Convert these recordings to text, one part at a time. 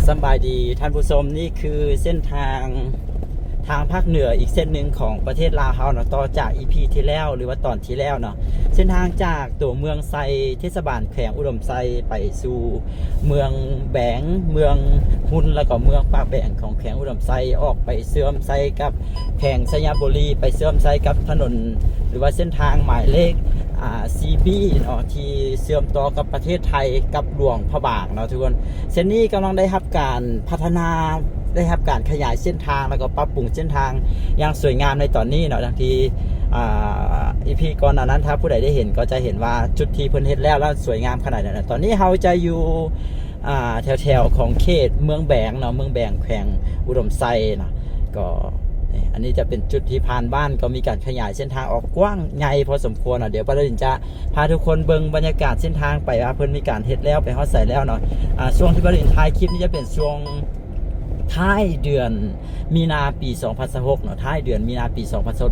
ສຳບາຍດີທ່ານຜູ້ຊົມ, ນີ້ຄືເສັ້ນທາງ ທາງພາກເໜືອອີກເສັ້ນໜຶ່ງຂອງປະເທດລາວເຮົາເນາະ, ຕໍ່ຈາກອີພີທີ່ແລ້ວ ຫຼືວ່າຕອນທີ່ແລ້ວເນາະ. ເສັ້ນທາງຈາກຕົວເມືອງໄຊ ເທດສະບານແຂວງອຸດົມໄຊ ໄປສູ່ເມືອງແບງ, ເມືອງຮຸນ ແລ້ວກໍເມືອງປາກແບງຂອງແຂວງອຸດົມໄຊ, ອອກໄປເຊື່ອມໃສ່ກັບແຂວງໄຊຍະບູລີ, ໄປເຊື່ອມໃສ່ກັບຖະໜົນ ຫຼືວ່າເສັ້ນທາງໝາຍເລກ ອາ ຊີບີເນາະ ທີ່ເຊື່ອມຕໍ່ກັບປະເທດໄທກັບຫຼວງພະບາງເນາະທຸກຄົນ. ເສັ້ນນີ້ກຳລັງໄດ້ຮັບການພັດທະນາ, ໄດ້ຮັບການຂະຫຍາຍເສັ້ນທາງ ແລ້ວກໍປັບປຸງເສັ້ນທາງຢ່າງສວຍງາມໃນຕອນນີ້ເນາະ. ດັ່ງທີ່ ອາ ອີພີກ່ອນໜ້ານັ້ນ ຖ້າຜູ້ໃດໄດ້ເຫັນກໍຈະເຫັນວ່າຈຸດທີ່ເພິ່ນເຮັດແລ້ວ ແລ້ວສວຍງາມຂະໜາດໃດ. ຕອນນີ້ເຮົາຈະຢູ່ ອາ ແຖວໆຂອງເຂດເມືອງແບງເນາະ, ເມືອງແບງ ແຂວງອຸດົມໄຊເນາະ. ກໍ ອັນນີ້ຈະເປັນຈຸດທີ່ຜ່ານບ້ານ ກໍມີການຂະຫຍາຍເສັ້ນທາງອອກກວ້າງໃຫຍ່ພໍສົມຄວນເນາະ. ດຽວປາລະດິນຈະພາທຸກຄົນເບິ່ງບັນຍາກາດເສັ້ນທາງໄປວ່າເພິ່ນມີການເຮັດແລ້ວ ໄປຮອດໃສແລ້ວເນາະ. ອາ ຊ່ວງທີ່ປາລະດິນຖ່າຍຄລິບນີ້ຈະເປັນຊ່ວງທ້າຍເດືອນມີນາປີສອງພັນຊາວຫົກເນາະ, ທ້າຍເດືອນມີນາປີສອງພັນຊາ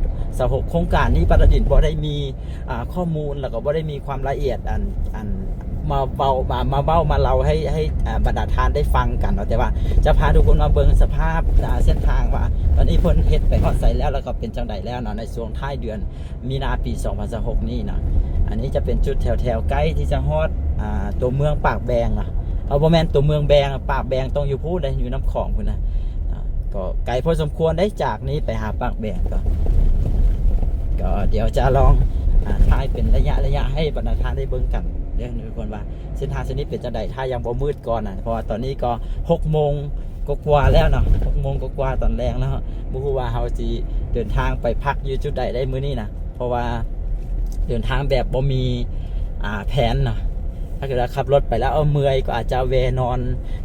ວຫົກ. ໂຄງການນີ້ປາລະດິນບໍ່ໄດ້ມີ ອາ ຂໍ້ມູນ ແລ້ວກໍບໍ່ໄດ້ມີຄວາມລະອຽດ ອັນ ອັນ ມາເວົ້າ ມາ ມາເວົ້າມາເລົ່າໃຫ້ ໃຫ້ ອາ ບັນດາທ່ານໄດ້ຟັງກັນເນາະ, ແຕ່ວ່າຈະພາທຸກຄົນມາເບິ່ງສະພາບ ອາ ເສັ້ນທາງວ່າ ຕອນນີ້ເພິ່ນເຮັດໄປຮອດໃສແລ້ວ ແລ້ວກໍເປັນຈັ່ງໃດແລ້ວເນາະ ໃນຊ່ວງທ້າຍເດືອນມີນາປີສອງພັນຊາວຫົກນີ້ເນາະ. ອັນນີ້ຈະເປັນຈຸດແຖວໆໃກ້ທີ່ຈະຮອດ ອາ ຕົວເມືອງປາກແບງເນາະ. ເອົາ ບໍ່ແມ່ນຕົວເມືອງແບງ, ປາກແບງຕ້ອງຢູ່ພຸ້ນເດ້ ຢູ່ນ້ຳຂອງພຸ້ນນະ. ອາ ກໍໄກພໍສົມຄວນເດ້ ຈາກນີ້ໄປຫາປາກແບງ. ກໍ ກໍດຽວຈະລອງ ອາ ຖ່າຍເປັນໄລຍະໆໃຫ້ບັນດາທ່ານໄດ້ເບິ່ງກັນເດີທຸກຄົນ ວ່າເສັ້ນທາງເສັ້ນນີ້ເປັນຈັ່ງໃດ ຖ້າຍັງບໍ່ມືດກ່ອນນະ. ເພາະວ່າຕອນນີ້ກໍຫົກໂມງກວ່າໆແລ້ວເນາະ, ຫົກໂມງກວ່າໆຕອນແລງແລ້ວ. ບໍ່ຮູ້ວ່າເຮົາຊິເດີນທາງໄປພັກຢູ່ຈຸດໃດໄດ້ມື້ນີ້ນະ, ເພາະວ່າເດີນທາງແບບບໍ່ມີ ອາ ແຜນເນາະ. ຖ້າເກີດວ່າຂັບລົດໄປແລ້ວ ເອີ ເມື່ອຍ ກໍອາດຈະແວ່ນອນ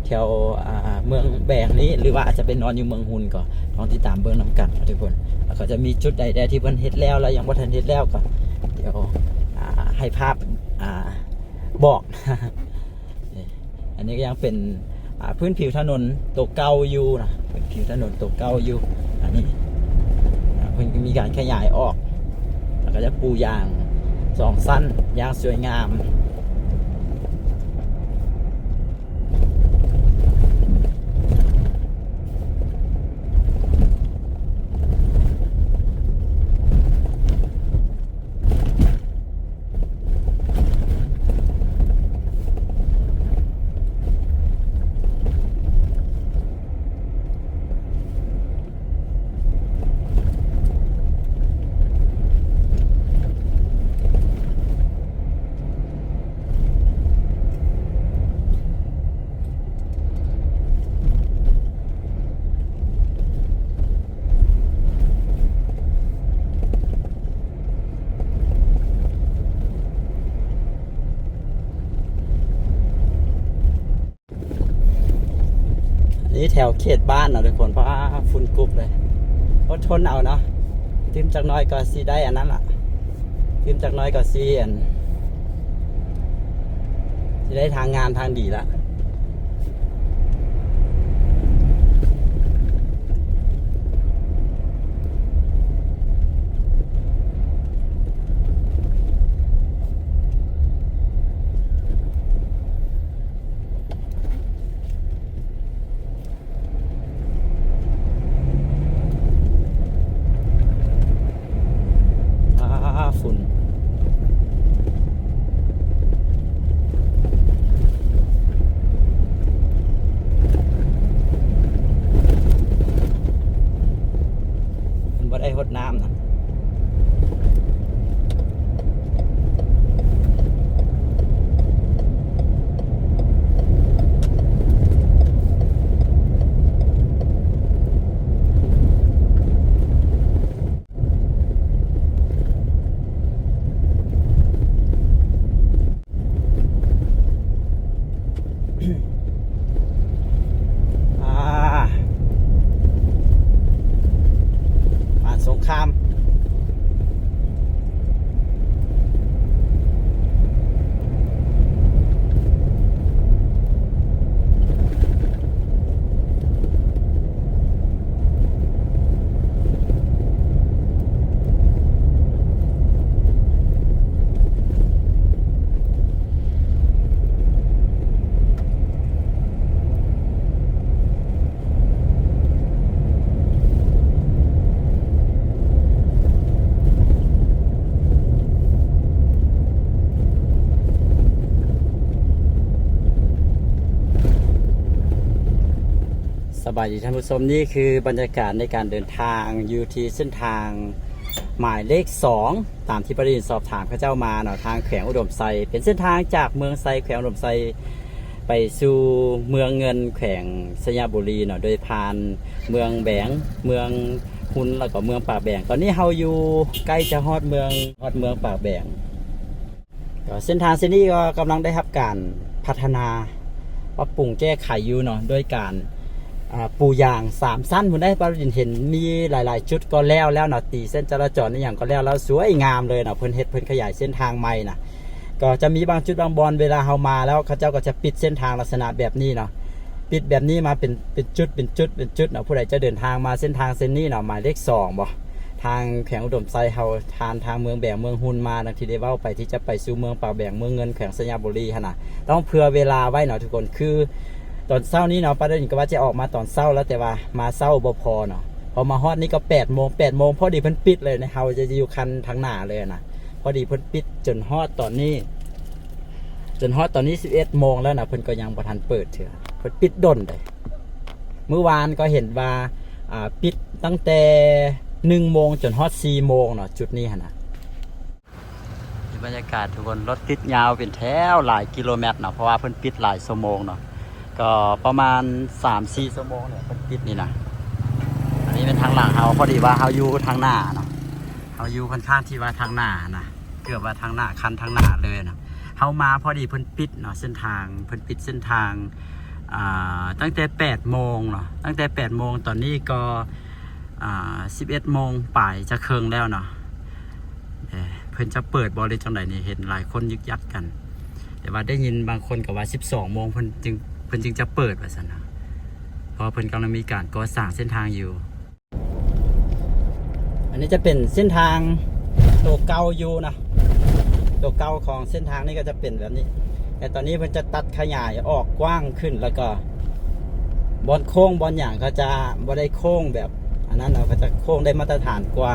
ແຖວ ອາ ເມືອງແບງນີ້ ຫຼືວ່າອາດຈະໄປນອນຢູ່ເມືອງຮຸນ ກໍລອງຕິດຕາມເບິ່ງນຳກັນເນາະທຸກຄົນ. ແລ້ວກໍຈະມີຈຸດໃດແດ່ທີ່ເພິ່ນເຮັດແລ້ວ ແລ້ວຍັງບໍ່ທັນເຮັດແລ້ວ ກໍດຽວ ອາ ໃຫ້ພາບ ອາ ບອກ. ອັນນີ້ກໍຍັງເປັນ ອາ ພື້ນຜິວຖະໜົນໂຕເກົ່າຢູ່ນະ, ເປັນຜິວຖະໜົນໂຕເກົ່າຢູ່. ອັນນີ້ ອາ ເພິ່ນກໍມີການຂະຫຍາຍອອກ ແລ້ວກໍຈະປູຢາງສອງຊັ້ນຢ່າງສວຍງາມ. ນີ້ແຖວເຂດບ້ານເນາະທຸກຄົນ. ປ້າ ຝຸ່ນກຸບເລີຍ. ອົດທົນເອົາເນາະ, ຕື່ມຈັກໜ້ອຍກໍຊິໄດ້ອັນນັ້ນລະ, ຕື່ມຈັກໜ້ອຍກໍຊິ ອັນ ຊິໄດ້ທາງງາມທາງດີລະ. ອາ ຝຸ່ນ. ສະບາຍດີທ່ານຜູ້ຊົມ, ນີ້ຄືບັນຍາກາດໃນການເດີນທາງຢູ່ທີ່ເສັ້ນທາງໝາຍເລກສອງ ຕາມທີ່ປະດິນສອບຖາມເຂົາເຈົ້າມາເນາະ, ທາງແຂວງອຸດົມໄຊ ເປັນເສັ້ນທາງຈາກເມືອງໄຊ ແຂວງອຸດົມໄຊ ໄປສູ່ເມືອງເງິນ ແຂວງໄຊຍະບູລີເນາະ, ໂດຍຜ່ານເມືອງແບງ, ເມືອງຮຸນ ແລ້ວກໍເມືອງປາກແບງ. ຕອນນີ້ເຮົາຢູ່ໃກ້ຈະຮອດເມືອງ, ຮອດເມືອງປາກແບງ. ກໍເສັ້ນທາງເສັ້ນນີ້ກໍກຳລັງໄດ້ຮັບການພັດທະນາປັບປຸງແກ້ໄຂຢູ່ເນາະ, ໂດຍການ ອ່າ ປູຢາງສາມຊັ້ນພຸ້ນເດ້. ປະດິນເຫັນມີຫຼາຍໆຈຸດກໍແລ້ວແລ້ວເນາະ, ຕີເສັ້ນຈະລາຈອນອີ່ຫຍັງກໍແລ້ວແລ້ວ, ສວຍງາມເລີຍເນາະ. ເພິ່ນເຮັດ, ເພິ່ນຂະຫຍາຍເສັ້ນທາງໃໝ່ນະ, ກໍຈະມີບາງຈຸດບາງບ່ອນ ເວລາເຮົາມາແລ້ວ ເຂົາເຈົ້າກໍຈະປິດເສັ້ນທາງລັກສະນະແບບນີ້ເນາະ, ປິດແບບນີ້ມາເປັນ, ເປັນຈຸດ ເປັນຈຸດ ເປັນຈຸດເນາະ. ຜູ້ໃດຈະເດີນທາງມາເສັ້ນທາງເສັ້ນນີ້ເນາະ, ໝາຍເລກສອງບໍ ທາງແຂວງອຸດົມໄຊເຮົາ ຜ່ານທາງເມືອງແບງ ເມືອງຮຸນມາ ດັ່ງທີ່ໄດ້ເວົ້າໄປ ທີ່ຈະໄປສູ່ເມືອງປາກແບງ ເມືອງເງິນ ແຂວງໄຊຍະບູລີຫັ້ນນະ, ຕ້ອງເຜື່ອເວລາໄວ້ເນາະທຸກຄົນ. ຄືຕອນເຊົ້ານີ້ເນາະ, ປະດິນກໍວ່າຈະອອກມາຕອນເຊົ້າແລ້ວ, ແຕ່ວ່າມາເຊົ້າບໍ່ພໍເນາະ, ພໍມາຮອດນີ້ກໍແປດໂມງ, ແປດໂມງພໍດີເພິ່ນປິດເລີຍນະ. ເຮົາຈະຢູ່ຄັນທາງໜ້າເລີຍນະ, ພໍດີເພິ່ນປິດຈົນຮອດຕອນນີ້, ຈົນຮອດຕອນນີ້ສິບເອັດໂມງແລ້ວນະ, ເພິ່ນກໍຍັງບໍ່ທັນເປີດເທື່ອ, ເພິ່ນປິດດົນເດ້. ມື້ວານກໍເຫັນວ່າ ອ່າ ປິດຕັ້ງແຕ່ໜຶ່ງໂມງຈົນຮອດສີ່ໂມງເນາະ, ຈຸດນີ້ຫັ້ນນະ. ນີ້ບັນຍາກາດທຸກຄົນ, ລົດຕິດຍາວເປັນແຖວຫຼາຍກິໂລແມັດເນາະ, ເພາະວ່າເພິ່ນປິດຫຼາຍຊົ່ວໂມງເນາະ, ກໍປະມານສາມສີ່ຊົ່ວໂມງນີ້ເພິ່ນປິດນີ້ນະ. ອັນນີ້ແມ່ນທາງຫຼັງເຮົາ, ພໍດີວ່າເຮົາຢູ່ທາງໜ້າເນາະ, ເຮົາຢູ່ຂ້ອນຂ້າງທີ່ວ່າທາງໜ້ານະ, ເກືອບວ່າທາງໜ້າ, ຄັນທາງໜ້າເລີຍນະ. ເຮົາມາພໍດີເພິ່ນປິດເນາະ ເສັ້ນທາງ, ເພິ່ນປິດເສັ້ນທາງ ອ່າ ຕັ້ງແຕ່ແປດໂມງເນາະ, ຕັ້ງແຕ່ແປດໂມງ, ຕອນນີ້ກໍ ອ່າ ສິບເອັດໂມງປາຍຈະເຄິ່ງແລ້ວເນາະ. ເອີ ເພິ່ນຈະເປີດບໍ່ ຫຼື ຈັ່ງໃດນີ້, ເຫັນຫຼາຍຄົນຍຶກຍັກກັນ, ແຕ່ວ່າໄດ້ຍິນບາງຄົນກໍວ່າສິບສອງໂມງເພິ່ນຈຶ່ງ, ເພິ່ນຈຶ່ງຈະເປີດວ່າຊັ້ນນະ, ເພາະວ່າເພິ່ນກຳລັງມີການກໍ່ສ້າງເສັ້ນທາງຢູ່. ອັນນີ້ຈະເປັນເສັ້ນທາງໂຕເກົ່າຢູ່ນະ, ໂຕເກົ່າຂອງເສັ້ນທາງນີ້ກໍຈະເປັນແບບນີ້, ແຕ່ຕອນນີ້ເພິ່ນຈະຕັດຂະຫຍາຍອອກກວ້າງຂຶ້ນ, ແລ້ວກໍບ່ອນໂຄ້ງບ່ອນຫຍັງເຂົາຈະບໍ່ໄດ້ໂຄ້ງແບບອັນນັ້ນເນາະ, ເຂົາຈະໂຄ້ງໄດ້ມາດຕະຖານກວ່າ.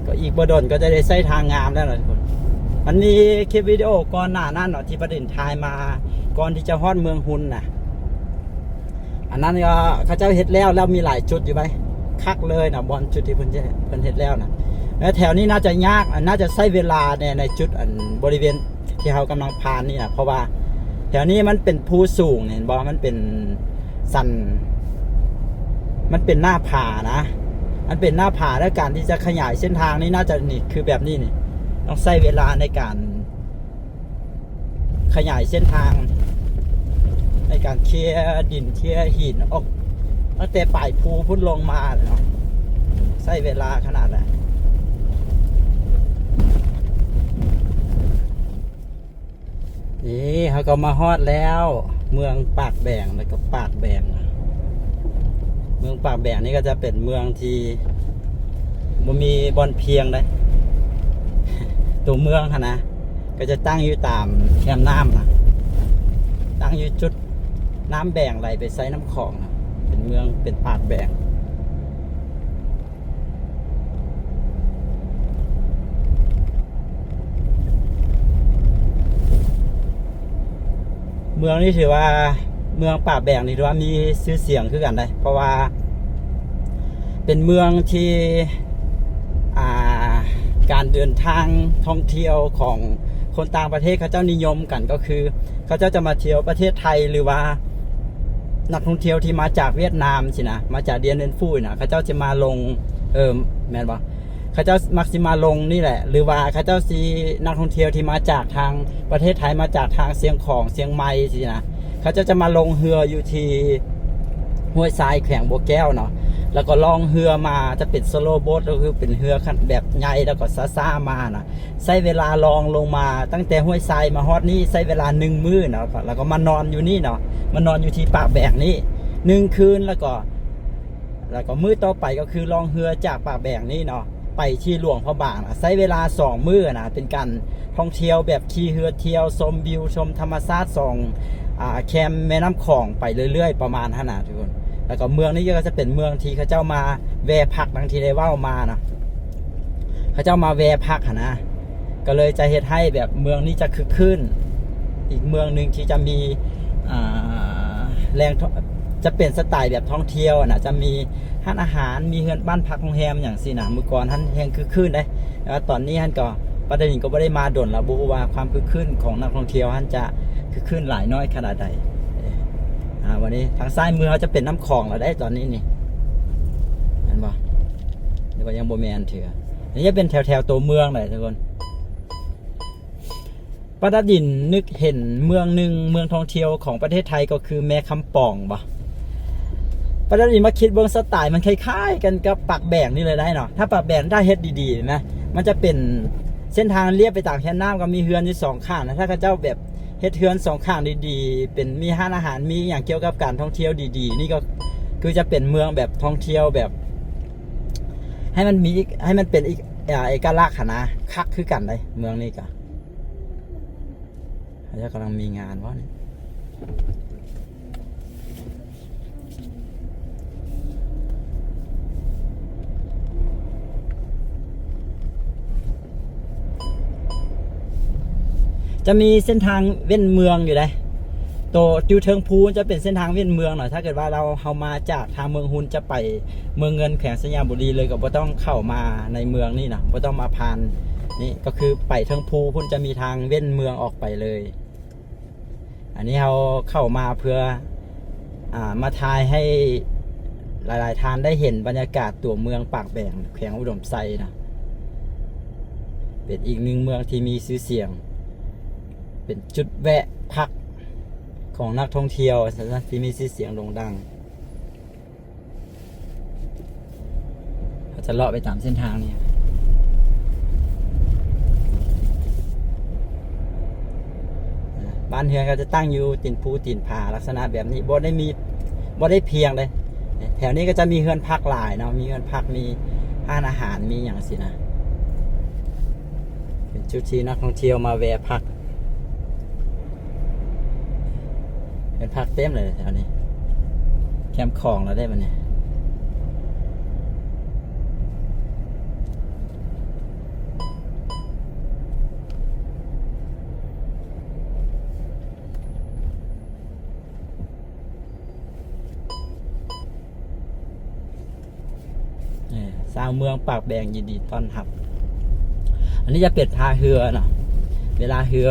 ກໍອີກບໍ່ດົນກໍຈະໄດ້ໃຊ້ທາງງາມແລ້ວເນາະທຸກຄົນ. ມັນມີຄລິບວິດີໂອກ່ອນໜ້ານັ້ນເນາະ ທີ່ປະດິນຖ່າຍມາ ກ່ອນທີ່ຈະຮອດເມືອງຮຸນນະ, ອັນນັ້ນກໍເຂົາເຈົ້າເຮັດແລ້ວ, ແລ້ວມີຫຼາຍຈຸດຢູ່ໄປ ຄັກເລີຍນະ, ບ່ອນຈຸດທີ່ເພິ່ນເຮັດ, ເພິ່ນເຮັດແລ້ວນະ. ແລ້ວແຖວນີ້ໜ້າຈະຍາກ, ໜ້າຈະໃຊ້ເວລາໃນ, ໃນຈຸດອັນບໍລິເວນທີ່ເຮົາກຳລັງຜ່ານນີ້ນະ, ເພາະວ່າແຖວນີ້ມັນເປັນພູສູງ, ເຫັນບໍ່, ມັນເປັນສັນ, ມັນເປັນໜ້າຜານະ, ມັນເປັນໜ້າຜາ. ແລ້ວການທີ່ຈະຂະຫຍາຍເສັ້ນທາງນີ້ ໜ້າຈະ ນີ້ ຄືແບບນີ້ນີ້ ຕ້ອງໃຊ້ເວລາໃນການ ຂະຫຍາຍເສັ້ນທາງໃນການເຄຍດິນເຄຍຫີນອອກ ຕັ້ງແຕ່ປາຍພູພຸ້ນລົງມາເນາະ, ໃຊ້ເວລາຂະໜາດໃດ. ນີ້ເຮົາກໍມາຮອດແລ້ວ ເມືອງປາກແບງ ແລ້ວກໍປາກແບງ. ເມືອງປາກແບງນີ້ກໍຈະເປັນເມືອງທີ່ບໍ່ມີບ່ອນພຽງໃດ, ຕົວເມືອງຫັ້ນນະ ກໍຈະຕັ້ງຢູ່ຕາມແຄມນ້ຳນະ, ຕັ້ງຢູ່ຈຸດນ້ຳແບງໄຫຼໄປໃສ່ນ້ຳຂອງນະ, ເປັນເມືອງ ເປັນປາກແບງ. ເມືອງນີ້ຖືວ່າ ເມືອງປາກແບງນີ້ຖືວ່າມີຊື່ສຽງຄືກັນເດ້, ເພາະວ່າເປັນເມືອງທີ່ ອ່າ ການເດີນທາງທ່ອງທ່ຽວຂອງຄົນຕ່າງປະເທດເຂົາເຈົ້ານິຍົມກັນ ກໍຄືເຂົາເຈົ້າຈະມາທ່ຽວປະເທດໄທ ຫຼືວ່ານັກທ່ອງທ່ຽວທີ່ມາຈາກຫວຽດນາມຊີ້ນະ, ມາຈາກດຽນເວັນຟູ້ນະ, ເຂົາເຈົ້າຈະມາລົງ ເອີ ແມ່ນບໍ່? ເຂົາເຈົ້າມັກຊິມາລົງນີ້ແຫຼະ ຫຼືວ່າເຂົາເຈົ້າຊິ ນັກທ່ອງທ່ຽວທີ່ມາຈາກທາງປະເທດໄທ ມາຈາກທາງຊຽງຂອງ ຊຽງໃໝ່ຊີ້ນະ, ເຂົາເຈົ້າຈະມາລົງເຮືອຢູ່ທີ່ຫ້ວຍຊາຍ ແຂວງບໍ່ແກ້ວເນາະ, ແລ້ວກໍລ່ອງເຮືອມາ ຈະເປັນ slow boat ກໍຄືເປັນເຮືອຄັນແບບໃຫຍ່ ແລ້ວກໍຊ້າໆມານະ, ໃຊ້ເວລາລ່ອງລົງມາຕັ້ງແຕ່ຫ້ວຍຊາຍມາຮອດນີ້ ໃຊ້ເວລາໜຶ່ງມື້ເນາະ, ແລ້ວກໍມານອນຢູ່ນີ້ເນາະ, ມານອນຢູ່ທີ່ປາກແບງນີ້ໜຶ່ງຄືນ, ແລ້ວກໍ ແລ້ວກໍມື້ຕໍ່ໄປກໍຄືລ່ອງເຮືອຈາກປາກແບງນີ້ເນາະ ໄປທີ່ຫຼວງພະບາງນະ, ໃຊ້ເວລາສອງມື້ນະ, ເປັນການທ່ອງທ່ຽວແບບຂີ່ເຮືອທ່ຽວ ຊົມວິວ ຊົມທຳມະຊາດສອງ ອ່າ ແຄມແມ່ນ້ຳຂອງໄປເລື້ອຍໆ ປະມານຫັ້ນນະທຸກຄົນ. ແລ້ວກໍເມືອງນີ້ກໍຈະເປັນເມືອງທີ່ເຂົາເຈົ້າມາແວ່ພັກ ດັ່ງທີ່ໄດ້ເວົ້າມານະ, ເຂົາເຈົ້າມາແວ່ພັກຫັ້ນນະ, ກໍເລີຍຈະເຮັດໃຫ້ແບບເມືອງນີ້ຈະຄຶກຄື້ນ ອີກເມືອງໜຶ່ງທີ່ຈະມີ ອ່າ ແຫຼ່ງທ່ອງ ຈະເປັນສະໄຕແບບທ່ອງທ່ຽວຫັ້ນນະ ຈະມີຮ້ານອາຫານ ມີເຮືອນບ້ານພັກໂຮງແຮມຫຍັງຊີ້ນະ. ມື້ກ່ອນຫັ້ນແຮ່ງຄຶກຄື້ນເດ້ ແຕ່ວ່າຕອນນີ້ຫັ້ນກໍ ປາຕາດິນກໍບໍ່ໄດ້ມາດົນແລ້ວ ບໍ່ຮູ້ວ່າຄວາມຄຶກຄື້ນຂອງນັກທ່ອງທ່ຽວຫັ້ນຈະຄຶກຄື້ນຫຼາຍນ້ອຍຂະໜາດໃດ. ເອີ ອ່າ ວັນນີ້ທາງຊ້າຍມືເຮົາຈະເປັນນ້ຳຂອງແລ້ວເດ້ຕອນນີ້ນີ້ ເຫັນບໍ່? ຫຼືວ່າຍັງບໍ່ແມ່ນເທື່ອ. ອັນນີ້ຈະເປັນແຖວໆຕົວເມືອງເດ້ທຸກຄົນ. ປາຕາດິນນຶກເຫັນເມືອງໜຶ່ງ ເມືອງທ່ອງທ່ຽວຂອງປະເທດໄທກໍຄືແມ່ຄຳປອງບໍ? ປາຕາດິນມາຄິດເບິ່ງສະໄຕມັນຄ້າຍໆກັນກັບປາກແບງນີ້ເລີຍໄດ໋ເນາະ. ຖ້າປາກແບງຖ້າເຮັດດີໆນະ ມັນຈະເປັນເສັ້ນທາງລຽບໄປຕາມແຄມນ້ຳ ກໍມີເຮືອນຢູ່ສອງຂ້າງນະ. ຖ້າເຂົາເຈົ້າແບບເຮັດເຮືອນສອງຂ້າງດີໆ ເປັນ ມີຮ້ານອາຫານ ມີຫຍັງກ່ຽວກັບການທ່ອງທ່ຽວດີໆ ນີ້ກໍຄືຈະເປັນເມືອງແບບທ່ອງທ່ຽວແບບ ໃຫ້ມັນມີອີກ ໃຫ້ມັນເປັນອີກ ເອີ ເອກະລັກຫັ້ນນະ ຄັກຄືກັນເດ້ເມືອງນີ້ກະ. ເຂົາເຈົ້າກຳລັງມີງານບໍ່ນີ້? ຈະມີເສັ້ນທາງເວັ້ນເມືອງຢູ່ເດ້. ໂຕຢູ່ເທິງພູຈະເປັນເສັ້ນທາງເວັ້ນເມືອງເນາະ. ຖ້າເກີດວ່າເຮົາ ເຮົາມາຈາກທາງເມືອງຮຸນ ຈະໄປເມືອງເງິນ ແຂວງໄຊຍະບູລີເລີຍ ກໍບໍ່ຕ້ອງເຂົ້າມາໃນເມືອງນີ້ນະ ບໍ່ຕ້ອງມາຜ່ານນີ້ ກໍຄືໄປເທິງພູພຸ້ນ ຈະມີທາງເວັ້ນເມືອງອອກໄປເລີຍ. ອັນນີ້ເຮົາເຂົ້າມາເພື່ອ ອ່າ ມາຖ່າຍໃຫ້ຫຼາຍໆທ່ານໄດ້ເຫັນບັນຍາກາດຕົວເມືອງປາກແບງ ແຂວງອຸດົມໄຊນະ. ເປັນອີກໜຶ່ງເມືອງທີ່ມີຊື່ສຽງ ເປັນຈຸດແວະພັກຂອງນັກທ່ອງທ່ຽວ ທີ່ມີຊື່ສຽງໂດ່ງດັງ. ເຮົາຈະເລາະໄປຕາມເສັ້ນທາງນີ້. ບ້ານເຮືອນກໍຈະຕັ້ງຢູ່ຕີນພູຕີນຜາ ລັກສະນະແບບນີ້ ບໍ່ໄດ້ມີ ບໍ່ໄດ້ພຽງເດ້. ແຖວນີ້ກໍຈະມີເຮືອນພັກຫຼາຍເນາະ ມີເຮືອນພັກ ມີຮ້ານອາຫານ ມີຫຍັງຊີ້ນະ. ເປັນຈຸດທີ່ນັກທ່ອງທ່ຽວມາແວະພັກ. ເປັນພັກເຕັມເລີຍແຖວນີ້ ແຄມຂອງແລ້ວເດ້ບັດນີ້. ນີ້ ຊາວເມືອງປາກແບງຍິນດີຕ້ອນຮັບ. ອັນນີ້ຈະເປັນທ່າເຮືອເນາະ ເວລາເຮືອ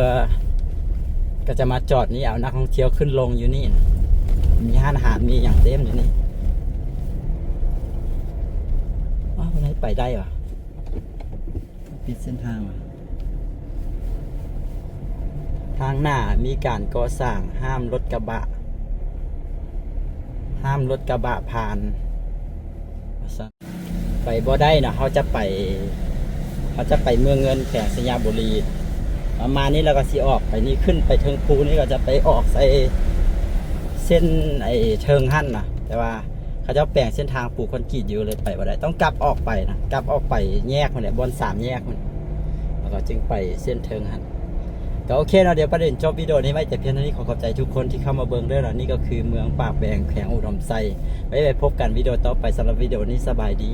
ກໍຈະມາຈອດນີ້ ເອົານັກທ່ອງທ່ຽວຂຶ້ນລົງຢູ່ນີ້ນະ. ມີຮ້ານອາຫານ ມີຫຍັງເຕັມຢູ່ນີ້. ອ້າວ ໄປໄດ້ຫວາ? ປິດເສັ້ນທາງຫວາ? ທາງໜ້າມີການກໍ່ສ້າງ ຫ້າມລົດກະບະ ຫ້າມລົດກະບະຜ່ານ ວ່າຊັ້ນ. ໄປບໍ່ໄດ້ເນາະ ເຮົາຈະໄປ ເຮົາຈະໄປເມືອງເງິນ ແຂວງໄຊຍະບູລີ ປະມານນີ້. ແລ້ວກໍຊິອອກໄປນີ້ ຂຶ້ນໄປເທິງພູນີ້ ກໍຈະໄປອອກໃສ່ເສັ້ນໄອ້ເທິງຫັ້ນນະ ແຕ່ວ່າ ເຂົາເຈົ້າແປງເສັ້ນທາງປູຄອນກຣີດຢູ່ ເລີຍໄປບໍ່ໄດ້ ຕ້ອງກັບອອກໄປນະ ກັບອອກໄປແຍກພຸ້ນແຫຼະ ບ່ອນສາມແຍກພຸ້ນ ແລ້ວກໍຈຶ່ງໄປເສັ້ນເທິງຫັ້ນ. ກໍໂອເຄເນາະ ດຽວປະເດັນຈົບວິດີໂອນີ້ໄວ້ແຕ່ພຽງເທົ່ານີ້. ຂໍຂອບໃຈທຸກຄົນທີ່ເຂົ້າມາເບິ່ງເດີເນາະ. ນີ້ກໍຄືເມືອງປາກແບງ ແຂວງອຸດົມໄຊ. ໄວ້ ໄວ້ພົບກັນວິດີໂອຕໍ່ໄປ. ສຳລັບວິດີໂອນີ້ ສະບາຍດີ.